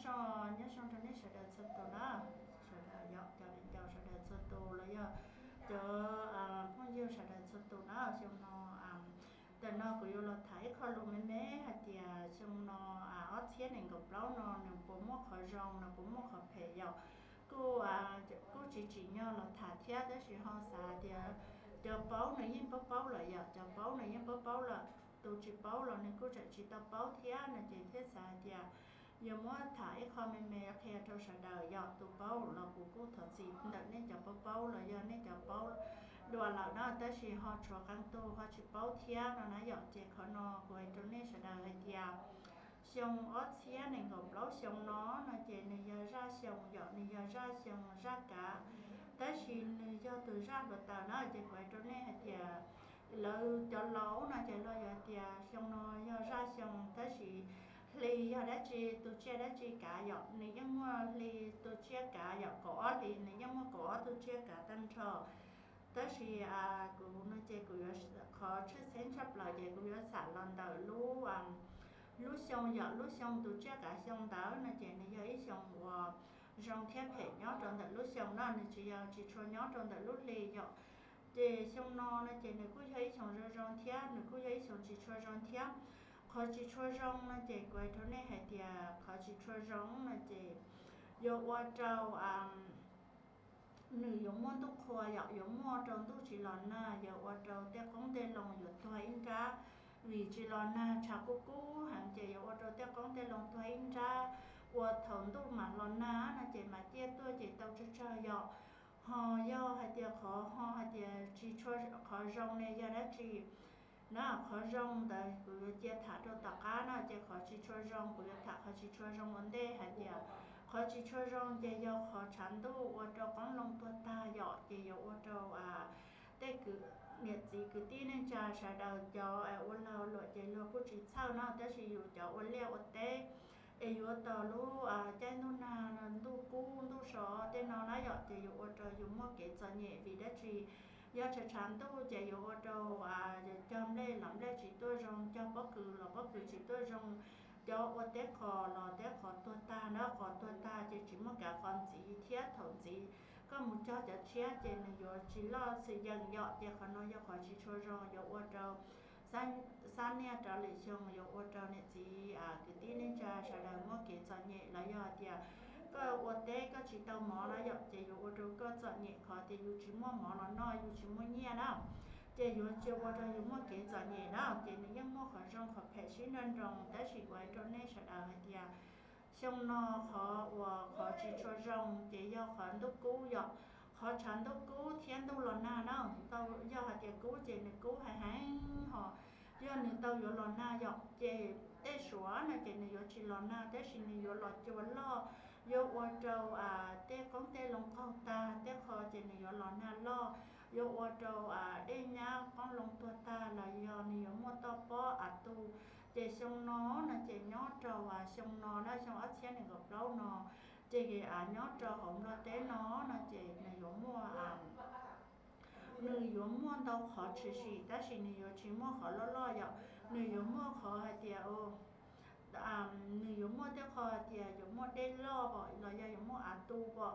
Nyob zoo, nyob zoo rau nej sawv daws txhua tus na, sawv daws yog cov viv ncaus sawv daws txhua tus los yog cov phooj ywg sawv daws txhua tus na. Xyoo no, ntawm no kuv yuav los tham ib qho lus me me hais tias xyoo no ob txhiab nees nkaum plaub no nws puas muaj qhov zoo, nws puas muaj qhov phem yom. Kuj, kuj tsis tsim nyog los tham thiab, tab sis ho xav tias cov paub nws yeej paub paub lawm yom, cov paub nws yeej paub paub lawm, tus tsis paub los nws kuj tseem tsis tau paub thiab no ces thiaj xav hais tias yuav muab tham ib qho me me qhia rau sawv daws yom. Tus paub los kuv kuj thov txim ntawm nej cov paub paub los yog nej cov paub dua lawm na, tab sis ho tshuav qee tus ho tsis paub thiab no na yom. Ces qhov no kuv hais rau nej sawv daws hais tias xyoo ob txhiab nees nkaum plaub xyoo no no ces nws yog zaj xyoo yom, nws yog zaj xyoo zaj kav, tab sis nws yog tus zaj hluav taws na. Ces kuv hais rau nej hais tias lawv cov laus no ces luag yuav tias xyoo no yog zaj xyoo, tab sis hli yog dab tsi, tus tsiaj dab tsi kav yom, nws yeej muaj hli tus tsiaj kav yom, kaum ob hli nws yeej muaj kaum ob tus tsiaj kav tag nrho. Tab sis kuv no ces kuv yuav, qhov tshwj xeeb tshaj plaws ces kuv yuav xam los ntawm lub, lub xyoo yom, lub xyoo tus tsiaj kav xyoo ntawd no ces nws yog ib xyoo uas zoo thiab phem nyob rau ntawm lub xyoo no, nws tsis yog tsis tshua nyob rau ntawm lub hli yom. Ces xyoo no no ces nws kuj yog ib xyoo zoo zoo thiab nws kuj yog ib xyoo tsis tshua zoo thiab. Qhov tsis tshua zoo no ces kuv hais rau nej hais tias qhov tsis tshua zoo no ces yuav ua rau nws yuav muaj ntuj qhua yom, yuav muaj rau ntuj tsis los nag, yuav ua rau tej qoob tej loo yuav tuag ib nrab, vim tsis los nag tshav kub kub heev ces yuav ua rau tej qoob tej loo tuag ib nrab, ua thaum ntuj mam los nag no ces mam ciaj tuaj ces tau tsawg tsawg yom. Ho yog hais tias qhov ho hais tias tsis tshua, qhov zoo ne yog dab tsi na, qhov zoo ntawd kuv yuav cia tham rau tom qab no, ces qhov tsis tshua zoo kuv yuav tham qhov tsis tshua zoo ua ntej hais tias qhov tsis tshua zoo ces yog qhov tshav ntuj ua rau qoob loo tuag tag yom, ces yuav ua rau tej kwv, niam txiv kwv tij neej tsa sawv daws cov ua lag luam ces luag kuj tsis txhawj no, tab sis yus cov ua liaj ua teb es yuav tau lub caij ntuj nag, ntuj kub ntuj so tej no na yom, ces yuav ua rau yus muaj kev txom nyem. Vim dab tsi? Yog tshav tshav ntuj ces yuav ua rau cog nplej los nplej tsis tuaj zoo, cog pob kws los pob kws tsis tuaj zoo, cov ua teb qos los teb qos tuag tag na, qos tuag tag ces tsis muaj kav qos ntxiv thiab thaum ntxiv koj mus cog cov tshiab ces nws yuav tsis loj xwm yeem yom, ces qhov no yog qhov tsis tshua zoo yuav ua rau xab niaj rov lwm xyoo yuav ua rau niam txiv kwv tij neej tsa sawv daws muaj kev txom nyem los yog hais tias koj ua teb koj tsis tau mov na yom, ces yuav ua rau koj txom nyem qhov tias yus tsis muaj mov los noj, yus tsis muaj nyiaj na, ces yuav tsis ua rau yus muaj kev txom nyem na. Ces nws yeej muaj qhov zoo qhov phem sib nrog nroos, tab sis kuv hais rau nej sawv daws hais tias xyoo no qhov uas qhov tsis tshua zoo ces yog qhov ntuj kub yom, qhov tshav ntuj kub thiab ntuj los nag na. Tau yog hais tias kub ces nws kub heev heev ho, yog nws tau yuav los nag yom, ces tej suav no ces nws yuav tsis los nag, tab sis nws yuav los cua loj, yuav ua rau tej qoob tej loo qaug tag tej qho ces nws yuav los nag loj, yuav ua rau dej nyab qoob loo tuag tag los yog nws yuav muaj toj pob av tu. Ces xyoo no no ces nyob rau xyoo no na, xyoo ob txhiab nees nkaum plaub no, ces nyob rau hauv Nplog teb no no ces nws yuav muaj nws yuav muaj ntau qhov tshwm sim, tab sis nws yuav tsis muaj qhov loj loj yom. Nws yuav muaj qhov hais tias nws yuav muaj tej qho hais tias yuav muaj dej loj pom los yog yuav muaj av tu pom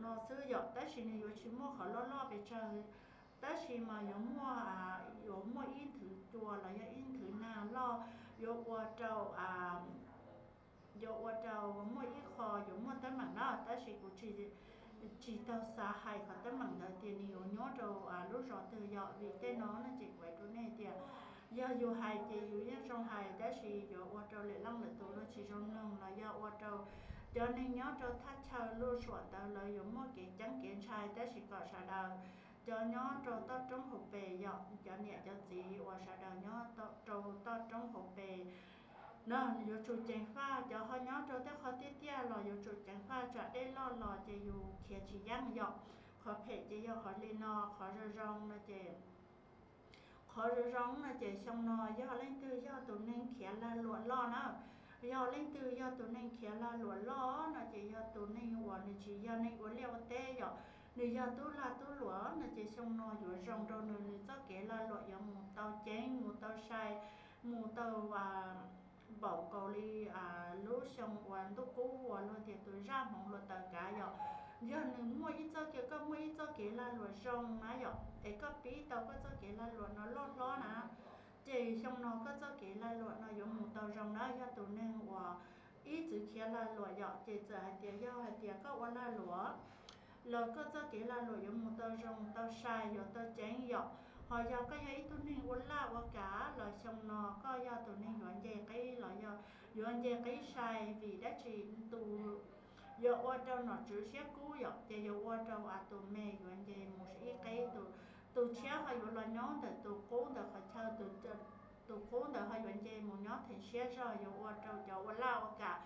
no xwb yom, tab sis nws yuav tsis muaj qhov loj loj pes tsawg, tab sis mas yuav muaj, yuav muaj ib nthwv cua los yog ib nthwv nag loj, yuav ua rau yuav ua rau muaj ib qho yuav muaj teeb meem na, tab sis kuv tsis tau xav hais qhov teeb meem ntawd tias nws yuav nyob rau lub zos twg yom. Vim tej no no ces kuv hais rau nej tias yog yus hais ces yus yeej zoo hais, tab sis yuav ua rau lwm leej lwm tus luag tsis zoo mloog los yog ua rau cov neeg nyob rau thaj chaw luag suam ntawd lawv yuav muaj kev ceeb kev ntshai, tab sis kom sawv daws cov nyob rau toj roob hauv pes yom, cov niam cov txiv uas sawv daws nyob rau toj roob hauv pes no yuav tsum ceev faj, cov ho nyob rau tej qhov tiaj tiaj los yuav tsum ceev faj, tsam dej loj los ces yus khiav tsis yeej yom. Qhov phem ces yog qhov li no, qhov zoo zoo no ces qhov zoo zoo no ces xyoo no yog leej twg yog tus neeg khiav lag luam loj na, yog leej twg yog tus neeg khiav lag luam loj no ces yog tus neeg uas nws tsis yog neeg ua liaj ua teb yom, nws yog tub lag tub luam no ces xyoo no yuav zoo rau nws, nws txoj kev lag luam yuav mus tau ceev, mus tau sai, mus tau npaum nkaus li lub xyoo uas ntuj qub uas luag tias tus zaj hmoov hluav taws kav yom. Yog nws muaj ib txoj kev, koj muaj ib txoj kev lag luam zoo na yom, es koj pib tau koj txoj kev lag luam no loj hlob na, ces xyoo no koj txoj kev lag luam no yuav mus tau zoo na. Yog tus neeg uas ib txwm khiav lag luam yom, ces txawm hais tias yog hais tias koj ua lag luam los koj txoj kev lag luam yuav mus tau zoo, tau sai, yuav tau ceev yom. Ho yog koj yog ib tug neeg ua laj ua kam los xyoo no koj yog tus neeg yuav nce qib los yog yuav nce qib sai. Vim dab tsi? Tus yuav ua rau nom tswv siab kub yom, ces yuav ua rau a tus me yuav nce mus ib qib, tus tshiab ho yuav los nyob ntawm tus qub ntawm qhov chaw, tus qub ntawd ho yuav nce mus nyob theem siab zog, yuav ua rau cov ua laj ua kam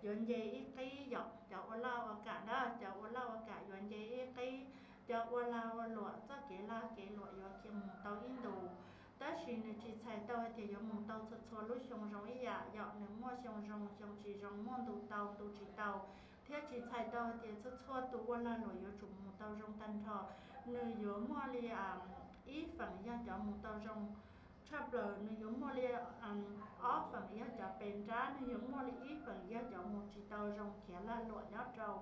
yuav nce ib qib yom. Cov ua laj ua kam na, cov ua laj ua kam yuav nce ib qib, cov ua lag ua luam txoj kev lag kev luam yuav khiav mus tau ib ntus. Tab sis nws tsis txhais tau hais tias yuav mus tau txhua txhua lub xyoo zoo ib yam yom. Nws muaj xyoo zoo xyoo tsis zoo, muaj ntu tau ntu tsis tau, thiab tsis txhais tau hais tias txhua txhua tus ua lag luam yuav tsum mus tau zoo tag nrho. Nws yuav muaj li ib feem yog cov mus tau zoo tshaj plaws, nws yuav muaj li ob feem yog cov pes nrab, nws yuav muaj li ib feem yog cov mus tsis tau zoo khiav lag luam nyob rau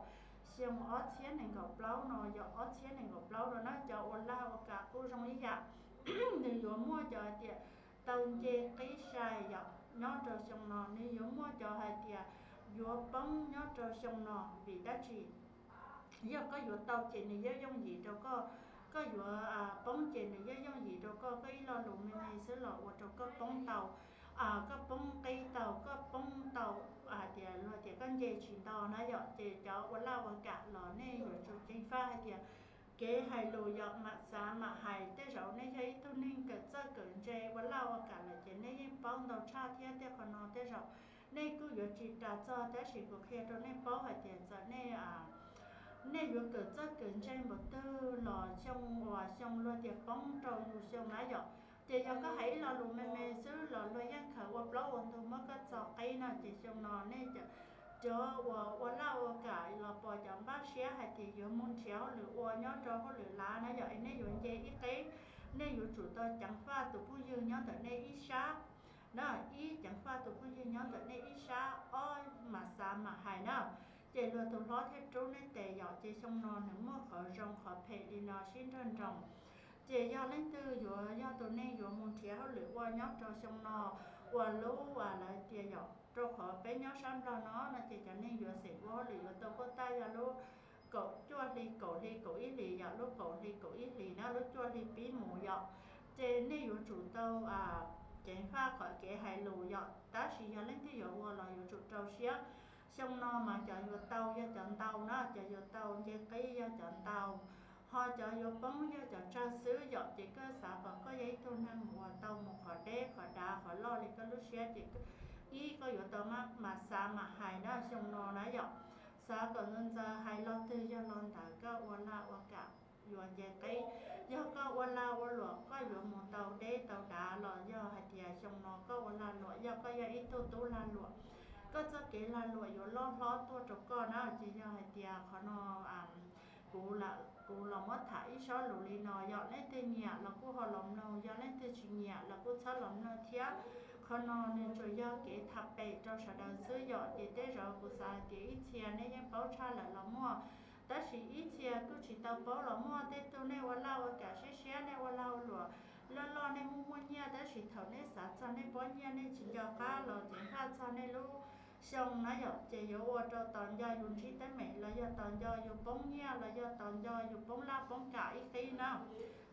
xyoo ob txhiab nees nkaum plaub no yom. Ob txhiab nees nkaum plaub no na, cov ua laj ua kam kuj zoo ib yam, nws yuav muaj cov hais tias tau nce qib sai yom nyob rau xyoo no. Nws yuav muaj cov hais tias yuav poob nyob rau xyoo no. Vim dab tsi? Yog koj yuav tau ces nws yeej yooj yim rau koj, koj yuav poob ces nws yeej yooj yim rau koj. Koj ib lo lus me me xwb los ua rau koj poob tau, koj poob qib tau, koj poob tau hais tias luag tias koj nce tsis nto na yom. Ces cov ua laj ua kam los nej yuav tsum ceev faj hais tias kev hais lus yog mam xav mam hais. Tej zaum nej yog ib tug neeg kawm txawj kawm ntse ua laj ua kam lawm ces nej yeej paub ntau tshaj thiab. Tej qhov no tej zaum nej kuj yuav tsis ras txog, tab sis kuv qhia rau nej paub hais tias txawm nej nej yuav kawm txawj kawm ntse npaum twg los xyoo uas xyoo luag tias poob rau yus xyoo na yom. Ces yog koj hais ib lo lus me me xwb los luag yeej khaws ua plaub ua ntug muab koj txo qib no. Ces xyoo no nej cov uas ua laj ua kam los pom cov npaj siab hais tias yuav mus nrhiav hauj lwm ua nyob rau hauj lwm lav na yom, es nej yuav nce ib qib, nej yuav tsum tau ceev faj tus phooj ywg nyob ntawm nej ib sab na, ib ceev faj tus phooj ywg nyob ntawm nej ib sab, ob mam xav mam hais na. Ces luag tus hlob thiaj rub nej tes yom. Ces xyoo no nws muaj qhov zoo qhov phem li no sib nrog nroos. Ces yog leej twg yuav yog tus neeg yuav mus nrhiav hauj lwm ua nyob rau xyoo no, ua lub uas lawv tias yom, rau qhov peb nyob sab Nplog no no ces cov neeg yuav xeem ua hauj lwm yuav tau kuj tag yog lub kaum cuaj hli, kaum hli kaum ib hlis yom, lub kaum hli kaum ib hlis na, lub cuaj hli pib mus yom. Ces nej yuav tsum tau ceev faj qhov kev hais lus yom. Tab sis yog leej twg yuav ua los yuav tsum rau siab. Xyoo no mas cov yuav tau yog cov ntau na, cov yuav tau nce qib yog cov ntau, ho cov yuav poob yog cov tsawg xwb yom. Ces koj xav kom koj yog ib tug neeg uas tau mus qhov deb qhov dav qhov loj li koj lub siab ces ib koj yuav tau mam xav mam hais na xyoo no na yom. Xav kom ntxaws ntxaws hais lo twg yog lo ntawd, koj ua lag ua kam yuav nce qib. Yog koj ua lag ua luam koj yuav mus tau deb tau dav los yog hais tias xyoo no koj ua lag luam yog koj yog ib tug tub lag luam, koj txoj kev lag luam yuav loj hlob tuaj rau koj na. Ces yog hais tias qhov no kuv los muab tham ib sob lus li no yom. Leej twg nyiam los kuj ho los mloog, yog leej twg tsis nyiam los kuj txhob los mloog thiab. Qhov no nws tsuas yog kev tham pem rau sawv daws xwb yom. Ces tej zaum kuv xav hais tias ib txhia nej yeej paub tshaj lawm los muaj, tab sis ib txhia kuj tsis tau paub los muaj. Tej tug nej ua laj ua kam siab siab, nej ua lag ua luam loj loj, nej muaj muaj nyiaj, tab sis thaum nej xav txog nej pob nyiaj nej tsis nco qab los ceev faj txog nej lub xyoo na yom. Ces yuav ua rau tos nco yus ntsib teeb meem los yog tos nco yus poob nyiaj los yog tos nco yus poob laj poob kam ib qib na.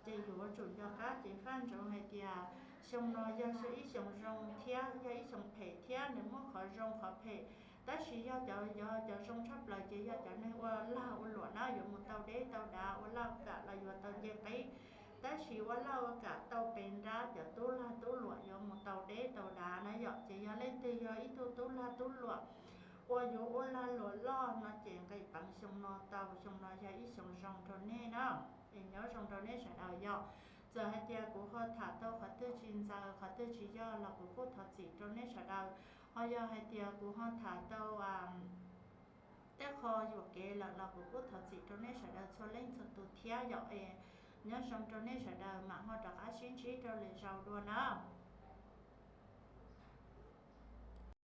Ces yuav tsum nco qab ceev faj ntsoov hais tias xyoo no yog ib xyoo zoo thiab yog ib xyoo phem thiab, nws muaj qhov zoo qhov phem. Tab sis yog cov, yog cov zoo tshaj plaws ces yog cov neeg ua lag ua luam na, yuav mus tau deb tau dav, ua laj ua kam los yuav tau nce qib. Tab sis ua laj ua kam tau pes nrab, cov tub lag tub luam yuav mus tau deb tau dav na yom. Ces yog leej twg yog ib tug tub lag tub luam uas yuav ua lag luam loj no ces nqis peev xyoo no tau, xyoo no yog ib xyoo zoo rau nej na. Es nyob zoo rau nej sawv daws yom. Txawm hais tias kuv ho tham tau qhov twg tsis ntxaws qhov twg tsis yog los kuv kuj thov txim rau nej sawv daws. Ho yog hais tias kuv ho tham tau tej qho yuam kev lawm los kuv kuj thov txim rau nej sawv daws txhua leej txhua tus thiab yom. Es nyob zoo rau nej sawv daws, mam ho rov qab sib ntsib rau lwm zaus dua na.